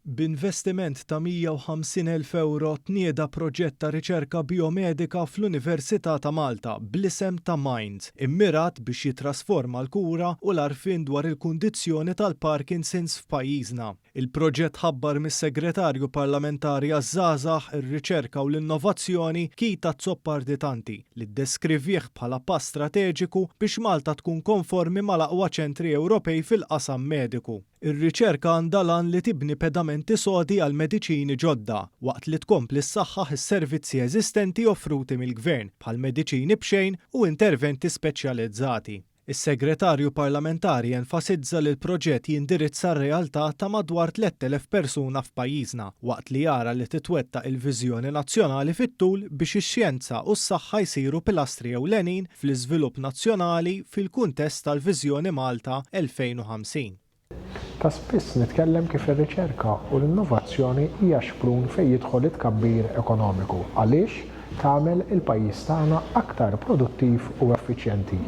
B'investiment ta' 150,000 ewro tnieda proġett ta' riċerka bijomedika fl-Università ta' Malta bl-isem ta' MINDS, immirat biex jittrasforma l-kura u l-għarfien dwar il-kundizzjoni tal-Parkinson's f'pajjiżna. Il-proġett tħabbar mis-Segretarju Parlamentari għaż-Żgħażagħ, ir-Riċerka u l-Innovazzjoni Keith Azzopardi Tanti, li ddeskrivih bħala pass strateġiku biex Malta tkun konformi mal-aqwa ċentri Ewropej fil-qasam mediku. Ir-riċerka għandha l-għan li tibni pedamenti sodi għal mediċini ġodda, waqt li tkompli ssaħħaħ is-servizzi eżistenti offruti mill-Gvern, bħal mediċini b'xejn u interventi speċjalizzati. Is-Segretarju Parlamentari enfasizza li l-proġett jindirizza r-realtà ta' madwar 3,000 persuna f'pajjiżna, waqt li jara li titwettaq il-viżjoni nazzjonali fit-tul biex ix-xjenza u s-saħħa jsiru pilastri ewlenin fl-iżvilupp nazzjonali fil-kuntest tal-Viżjoni Malta 2050. Ta' spiss nitkellem kif ir-riċerka u l-innovazzjoni hija xprun fejn jidħol it-tkabbir ekonomiku għaliex tagħmel il-pajjiż tagħna aktar produttiv u effiċjenti.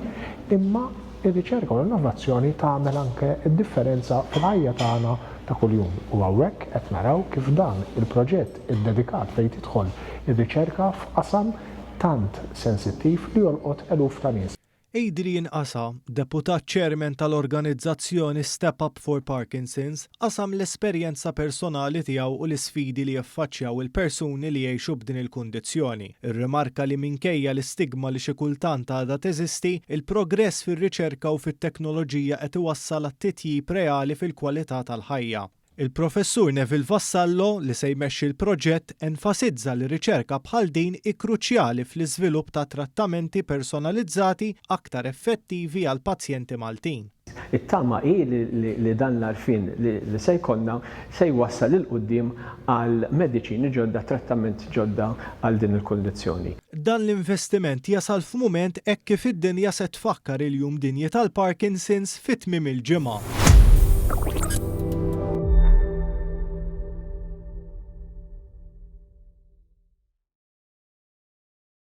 Imma r-riċerka u l-innovazzjoni tagħmel anke d-differenza fil-ħajja tagħna ta' kuljum u hawnhekk qed naraw kif dan il-proġett iddedikat fejn tidħol ir-riċerka f'qasam tant sensittiv li jolqot eluf ta' nies. Adrian Asa, Deputat Chairman tal-organizzazzjoni Step Up for Parkinson's, qasam l-esperjenza personali tiegħu u l-isfidi li jiffaċċjaw il-persuni li jgħixu b'din il-kundizzjoni. Irrimarka li minkejja l-istigma li xi kultant għadha teżisti, il-progress fir-riċerka u fit-teknoloġija qed iwassal għat-titjib reali fil-kwalità tal-ħajja. Il-Professur Neville Vassallo, li se jmexxi l-proġett, enfasizza li riċerka bħal din hi kruċjali fl-iżvilupp ta' trattamenti personalizzati aktar effettivi għall-pazjenti Maltin. It-tama hi li dan l-għarfien li se jkollna se jwassal 'il quddiem għal mediċini ġodda, trattament ġodda għal din il-kundizzjoni. Dan l-investiment jasal f'mument hekk kif id-dinja se tfakkar il-Jum Dinji tal-Parkinson's fi tmiem il-ġimgħa.